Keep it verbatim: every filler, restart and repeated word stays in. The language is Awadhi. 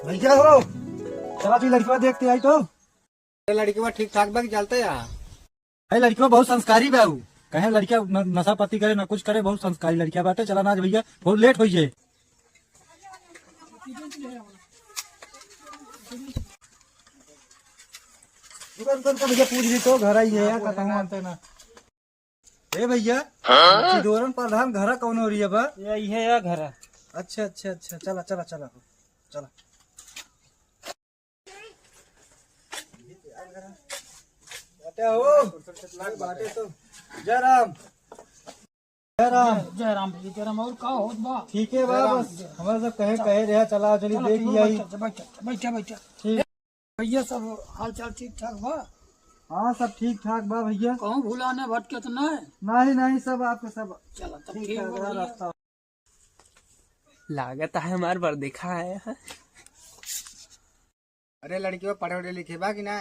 भैया हो, चला तू लड़कवा देखते आई तो। अरे लड़कवा ठीक ठाक बा कि चलते या? अरे लड़कवा बहुत संस्कारी बा उ। कहे लड़किया न-, नशा पत्ती करे, ना कुछ करे, बहुत संस्कारी लड़किया बाटे। चला ना भैया, बहुत लेट होइ जाए। रुका, रुका, रुका भैया, पूछ ली तो घर आई है यार, खत्म मानते ना। ए भैया, हाँ? चिदोरन प्रधान घरा कौन हो रही है बा? ये, ये है घर। अच्छा, अच्छा, अच्छा, चला, चला, चला, चला। बाटे हो, बाटे तो। जय राम। जय राम। जय राम भैया, जय राम। और का होत बा? ठीक है बा, जय राम, बस जय राम। हमारे सब कहे, चल। कहे रहा, चला, चली चलो, देख तू ही आई। बैठ, बैठ, बैठ, बैठ। ठीक। भैया, सब हाल चाल ठीक ठाक बा? हाँ, सब ठीक ठाक बा भैया। कहूँ भुलाने भटके तो नहीं? नहीं, नहीं, सब आपके सब चला, तब ठीक ठीक ठाक बा बा भैया। रास्ता। लागत है हमार बर देखा आया है। अरे लड़कियों, पढ़े वढ़े लिखे बा कि ना?